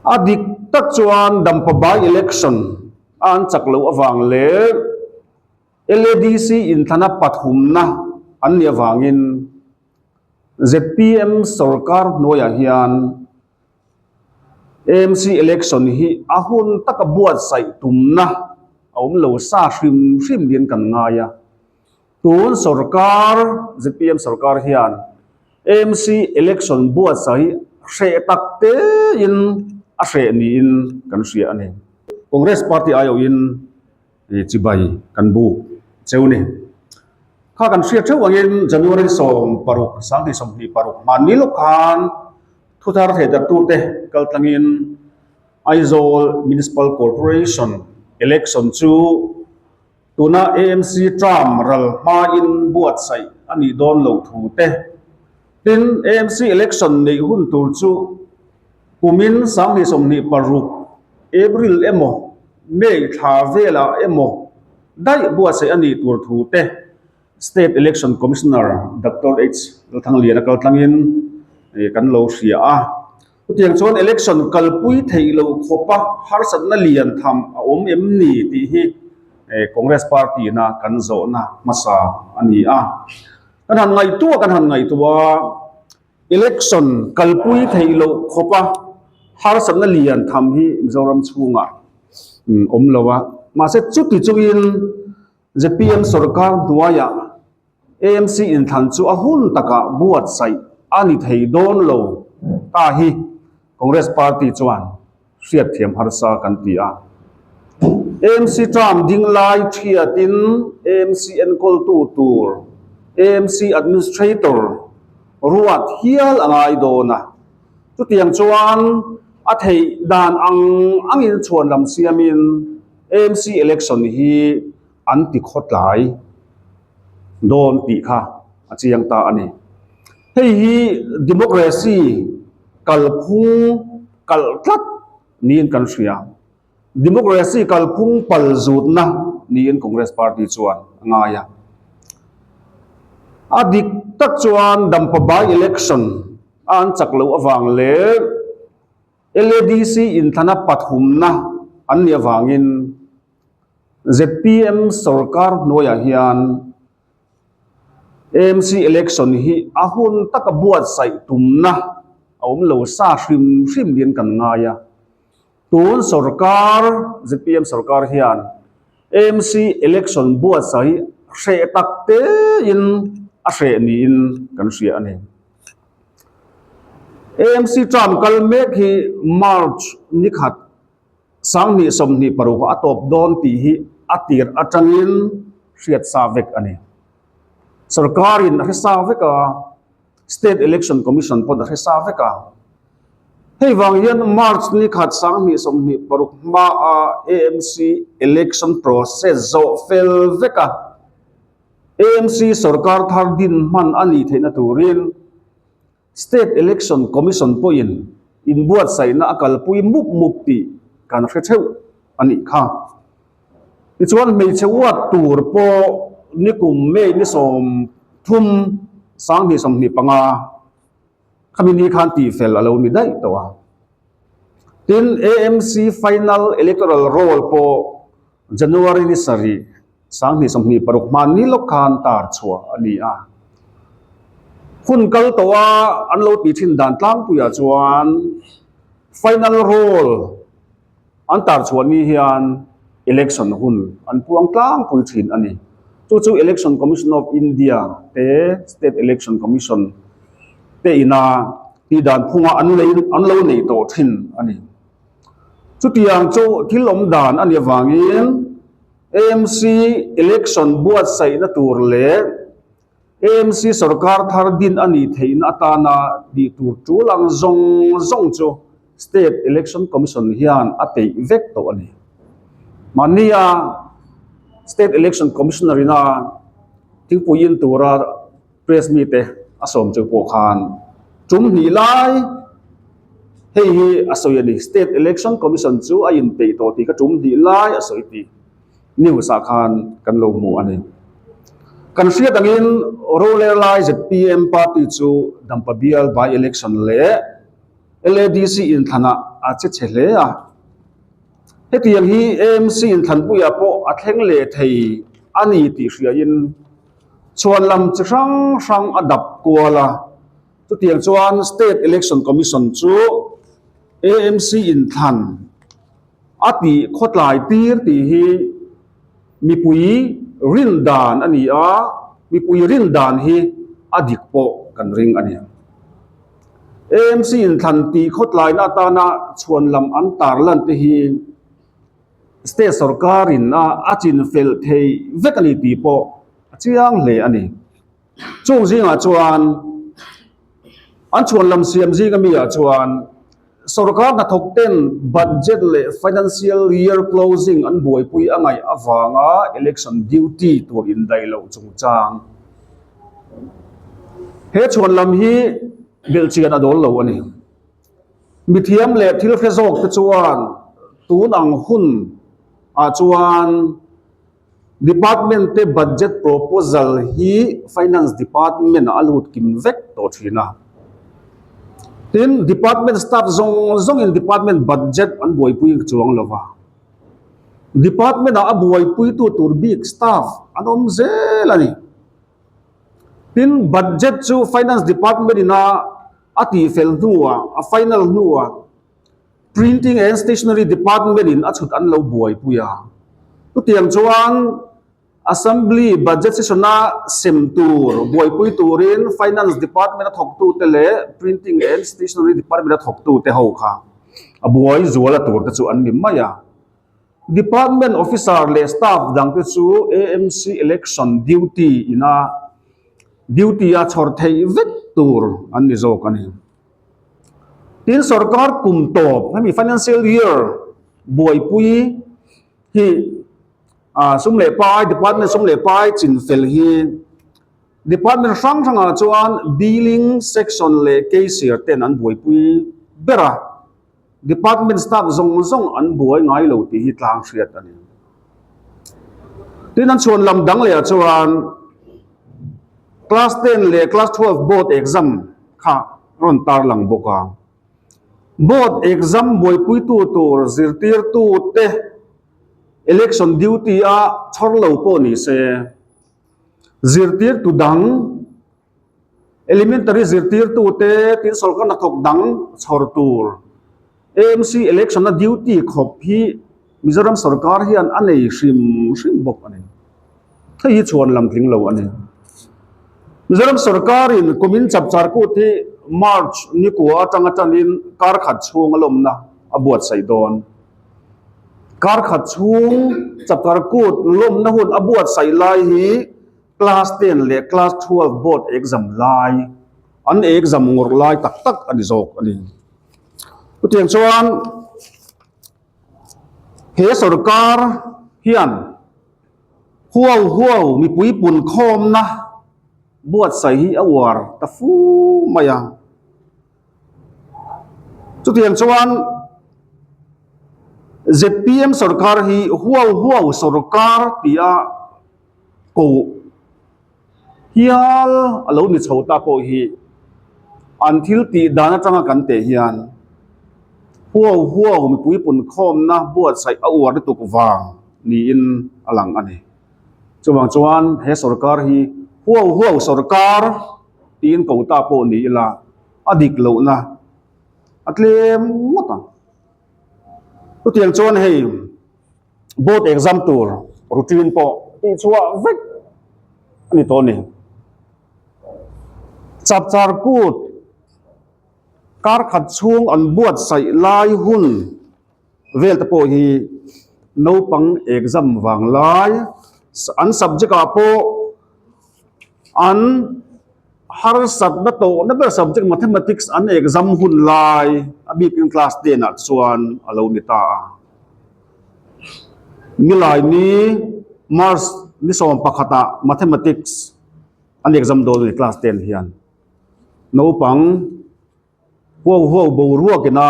A dik tak chuan Dampa by-election a an chak loh avang leh LADC inthlana pathumna an nih avangin zpm sorkar hnuaiah hian AMC election hi a hun taka buatsaih tumna a awm lo sa hrim hrim niin kan ngai a. Tun sorkar, zpm sorkar hian AMC election buatsaih hi hreh tak tein a hreh niin kan hria a ni. Congress party aiawhin chibai kan buk cheu ni. Kha kan hriat theuh angin January 16, 2026 hmanni lawk khan thuthar theidartute kaltlangin Aizawl Municipal Corporation election chu tuna AMC term ral hmain buatsaih a nih dawn loh thu te, tin AMC election neih hun tur chu Kumin 2026 April emaw May thla velah emaw daih buatsaih a nih tur thu te State Election Commissioner Doctor H Lalthangliana kaltlangin kan lo hria a. Chutiang chuan election kalpui theih loh khawpa harsatna lian tham a awm em ni tih hi Congress party ina kan zawhna hmasa a ni a. Kan han ngaihtuah kan han ngaihtuah a. Election kalpui theih loh khawpa harsatna lian tham hi Mizoram chhungah awm lo a, mahse chuti chungin zpm sorkar hnuaiah AMC inthlan chu a hun takah buatsaih a ni thei dawn lo ta hi Congress party chuan hriatthiam harsa kan ti a. AMC term ding lai thiatin AMC enkawltu tur AMC Administrator ruat hial a ngai dawn a. Chutiang chuan a theih dan ang angin chhuan lam siamin AMC election hi an ti khawtlai dawn tih kha a chiang ta a ni. Hei hi democracy kalphung kalh tlat niin kan hria. Democracy kalphung pal zutna niin Congress party chuan a ngai a. A dik tak chuan Dampa by-election a an chak loh avang leh LADC inthlana pathumna an nih avangin zpm sorkar hnuaiah hian AMC election hi a hun taka buatsaih tumna a awm lo sa hrim hrim niin kan ngai a. Tun sorkar, zpm sorkar hian AMC election buatsaih hi hreh tak tein a hreh niin kan hria a ni. AMC term kal mek hi March nikhat 2026 a tawp dawn tih hi a tir atangin hriat sa vek a ni. Sorkarin a hre sa vek a, State Election Commission pawn a hre sa vek a. Hei vang hian March ni khat 2026 hmaa AMC election process zawh fel vek a, AMC sorkar thar din hman a nih theihna turin State Election Commission pawhin inbuatsaihna a kalpui mup mup tih kan hre theuh a nih kha. Tichuan hmeichhe uat tur pawh nikum May ni 30 2025 khami ni khan tihfel a lo ni daih tawh a. Tin, AMC Final Electoral Roll pawh January ni 7 2026 hman ni lawk khan tar chhuah a ni a. Hun kal tawh a an lo tih thin dan tlangpuiah chuan final roll an tar chhuah ni hian election hun an puang tlangpui thin a ni. Chu chu Election Commission of India te State Election Commission te ina tih dan phunga an lei an lo nei tawh thin a ni. Chutiang chu thil awm dan a nih avangin AMC election buatsaihna tur leh AMC sorkar thar din a nih theihna atana tih tur tul ang zawng zawng chu State Election Commission hian a peih vek tawh a ni. Mahnia State Election Commissioner ina thingpui in tura Press mite a sawm chu pawh khan tum hnih lai hei hi a sawi a ni. State Election Commission chu a inpeih tawh tih kha tum hnih lai a sawi tih news ah khan kan lo hmu a ni. Kan hriat angin rorel lai zpm party chu Dampa bial by election leh. LADC inthlanah a che chhe hle a. Hetiang hi AMC inthlanpuiah pawh a thleng leh thei a ni tih hriain chhuan lam chi hrang hrang a dap kual a. Chutiang chuan State Election Commission chu AMC inthlan a tih khawtlai tir tih hi mipui rin dan a ni a, mipui rin dan hi a dik pawh kan ring a ni. AMC inthlan tih khawtlaina atana chhuan lam an tarlan te hi state sorkarin a a chinfel thei vek a ni tih pawh a chiang hle a ni. Chung zingah chuan an chhuan lam siam zinga mi ah chuan sorkar hnathawk ten budget leh financial year closing an buaipui a ngaih avanga election duty tur indaih loh chungchang he chhuan lam hi belhchian a dawl lo a ni. Mithiam leh thil hre zawk te chuan tun ang hun ah chuan Department te budget proposal hi Finance Department ah a lut kim vek tawh thin a. Tin, Department staff zawng zawngin Department budget an buaipui chuang lo va. Department ah a buaipuitu tur bik staff an awm zel a ni. Tin, budget chu Finance Department ina a tihfel hnuah, a final hnuah, Printing and Stationery Department in a chhut an lo buaipui a. Chutiang chuan Assembly Budget Session a sem tur buaipui turin Finance Department a thawktute leh Printing and Stationery Department a thawktute ho kha a buai zual a tur te chu an ni mai a. Department Officer leh Staff dangte chu AMC Election Duty ina duty a chhawr theih vek tur an ni zawk a ni. Tin sorkar kum tawp hemi financial year buaipui hi ah sum leh pai department sum leh pai chin fel hi department hrang hrangah chuan billing section leh cashier ten an buaipui ber a. Department staff zawng zawng an buai ngai lo tih hi tlang hriat a ni. Tin an chhuan lam dang leh ah chuan class 10 leh class 12 board exam kha rawn tar lang bawk a. Board exam buaipuitu tur zirtirtu te election duty a chhawr lo pawh ni se zirtirtu dang Elementary zirtirtute tin sawrkar hnathawk dang chhawr tur AMC election a duty khawp hi Mizoram sawrkar hian a nei hrim hrim bawk a ni. Hei hi chhuan lam tling lo a ni. Mizoram sawrkarin kumin chapchar kut hi March nikua atanga tanin kar khat chhung a lawmna a buatsaih dawn. Kar khat chhung chapchar kut lawmna hun a buatsaih lai hi Class 10 leh Class 12 board exam lai, an exam ngawrh lai tak tak a ni zawk a ni. Chutiang chuan he sorkar hian huau huau mipui punkhawmna buatsaih hi a uar ta fu mai a. Chutiang chuan zpm sorkar hi huau huau sorkar tia koh hial a lo ni chho ta pawh hi an thil tih dan atanga kan teh hian huau huau mipui punkhawmna buatsaih a uar lutuk vang niin a lang a ni. Chuvang chuan he sorkar hi huau huau sorkar tiin ko ta pawh ni ila a dik lohna a tlem ngawt ang. Chutiang chuan hei. Board exam tur routine pawh tih chhuah vek a ni tawh a ni. Chapchar kut kar khat chhung an buatsaih lai hun vel te pawh hi naupang exam vang lai an subject ah pawh an harsatna tawhna ber subject mathematics an exam hun lai a bikin class ten ah chuan a lo ni ta a. Nilai ni March ni 11 ah mathematics an exam dawn a ni class 10 hian naupang huau huau boruak ina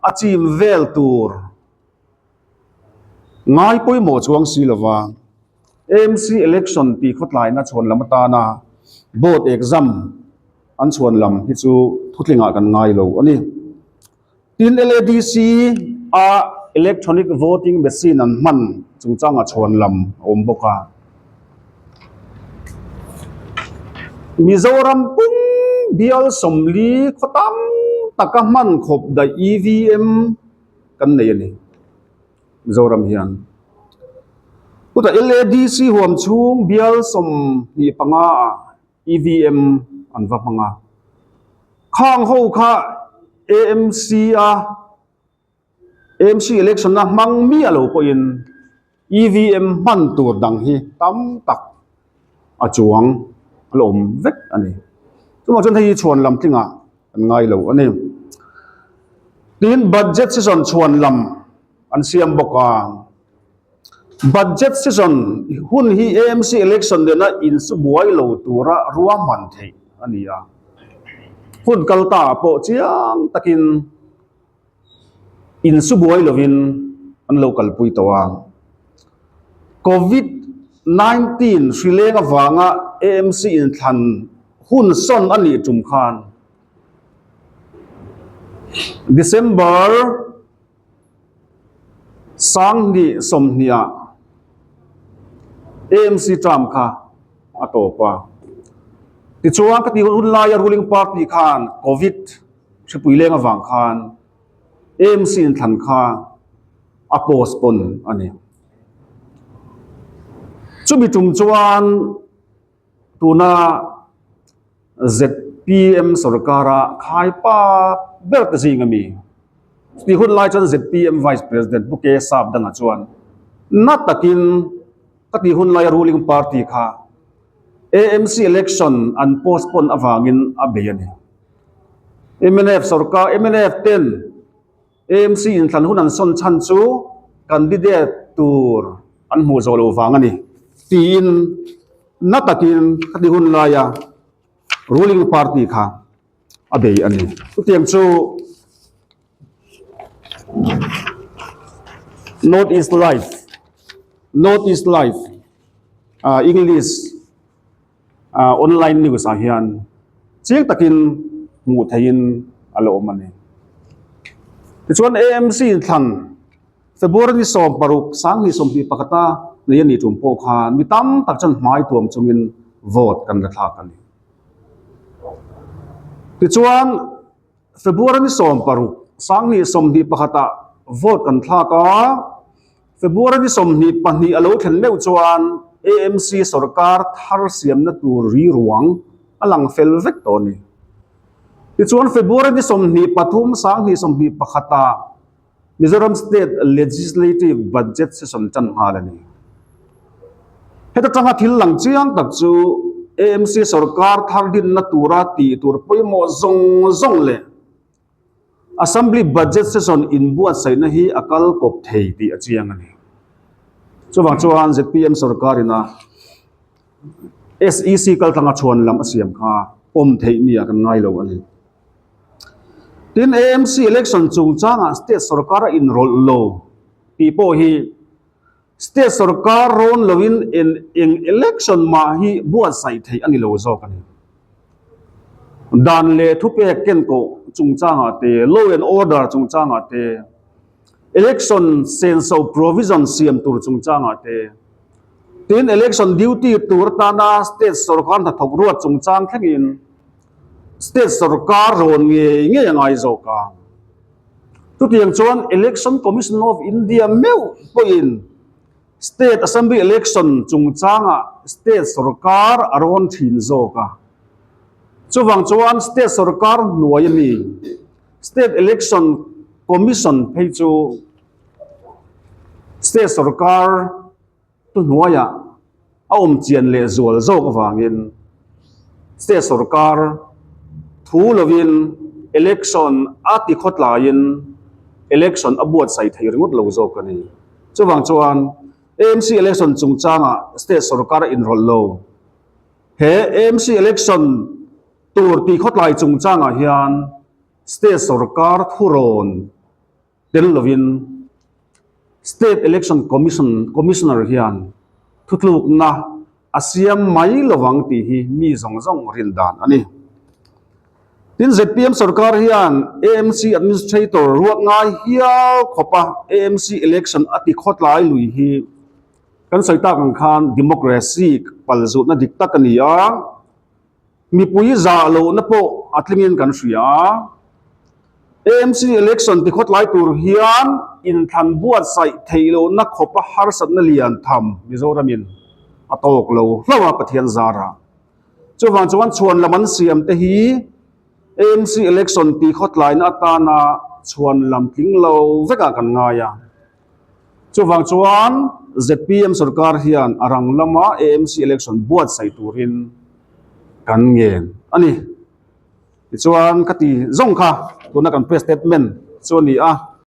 a chim vel tur ngai pawimawh chuang si lova AMC election tih khawtlaina chhuan lam atana board exam an chhuan lam hi chu thutlingah kan ngai lo a ni. Tin, LADC a electronic voting machine an hman chungchangah chhuan lam a awm bawk a. Mizoram pum bial 40 khaw tam taka hman khawp daih EVM kan nei a ni Mizoram hian. Chutah LADC huam chhung bial 25 ah EVM an va hmang a. Khang ho kha AMC a AMC election a hmang miah lo pawhin EVM hman tur dang hi tam tak a chuang a la awm vek a ni. Chuvang chuan hei hi chhuan lam tlingah an ngai lo a ni. Tin, budget session chhuan lam an siam bawk a. Budget session hun hi AMC election nena insu buai lo tura ruahman theih a ni a. Hun kal ta ah pawh chiang takin insu buai lovin an lo kalpui tawh a. Covid 19 hri leng avanga AMC inthlan hun sawn a nih tum khan December 2020 ah AMC term kha a tawp a. Tichuan ka tih hun laia ruling party khan Covid hripui leng avang khan AMC inthlan kha a postpone a ni. Chumi tum chuan tuna ZPM sorkara khaipa ber te zing ami chutih hun lai chuan ZPM Vice President Pu K Sapdanga chuan na takin ka tih hun laia ruling party kha AMC election an postpone avangin a bei a ni. Mnf sorkar mnf ten AMC inthlan hun an sawn chhan chu candidate tur an hmuh zawh loh vang a ni tiin na takin khati hun laia ruling party kha a bei a ni. Chutiang chu North East Live North East Live English Online news ah hian chiang takin hmuh theihin a la awm a ni. Tichuan AMC inthlan February ni 16 2021 a nei a nih tum pawh khan mi tam tak chuan hmai tuam chungin vote kan la thlak a ni. Tichuan February ni 16, 2021 ah vote kan thlak a, February ni 22 a lo thlen meuh chuan AMC sorkar thar siamna tur ri ruang a lang fel vek tawh a ni. Tichuan February ni 23, 2021 ah Mizoram State Legislative Budget Session tan nghal a ni. Heta tanga thil lang chiang tak chu AMC sorkar thar dinna tura tih tur pawimawh zawng zawng leh Assembly Budget Session inbuatsaihna hi a kal kawp thei tih a chiang a ni. Chuvang chuan zpm sorkarin a SEC kaltlanga chhuan lam a siam kha awm theih mi ah kan ngai lo a ni. Tin, AMC election chungchangah state sorkar a inrawlh lo tih pawh hi state sorkar rawn loin eng eng election mah hi buatsaih theih a ni lo zawk a ni. Dan leh thupek kenkawh chungchangah te, law and order chungchangah te, election senso provision siam tur chungchangah te, tin election duty tur atana state sorkar hnathawk ruat chungchang thlengin State sorkar rawn ngei ngei a ngai zawk a. Chutiang chuan Election Commission of India meuh pawhin State Assembly Election chungchangah State sorkar a rawn thin zawk a. Chuvang chuan State sorkar hnuai a mi State Election Commission phei chu State sorkar Thuhnuaiah a awm chian leh zual zawk avangin state sorkar thu lovin election a ti khawtlaiin election a buatsaih thei ringawt lo zawk a ni. Chuvang chuan AMC election chungchangah state sorkar a inrawlh lo. He AMC election tur ti khawtlai chungchangah hian state sorkar thurawn tel lovin State Election Commission Commissioner hian thutlukna a siam mai lovang tih hi mi zawng zawng rin dan a ni. Tin, zpm sorkar hian AMC Administrator ruat ngai hial khawpa AMC election a ti khawtlai lui hi kan sawi tak ang khan democracy palzutna dik tak a ni a, mipui zah lohna pawh a tlingin kan hria a. AMC election ti khawtlai tur hian inthlan buatsaih theih lohna khawpa harsatna lian tham Mizoramin a tawk lo hlauh a Pathian zarah. Chuvang chuan chhuan lam an siam te hi AMC election tih khawtlaina atana chhuan lam tling lo vekah kan ngai a. Chuvang chuan zpm sorkar hian a rang lama AMC election buatsaih turin kan ngen a ni. Tichuan ka ti zawng kha tuna kan press statement chu a ni a.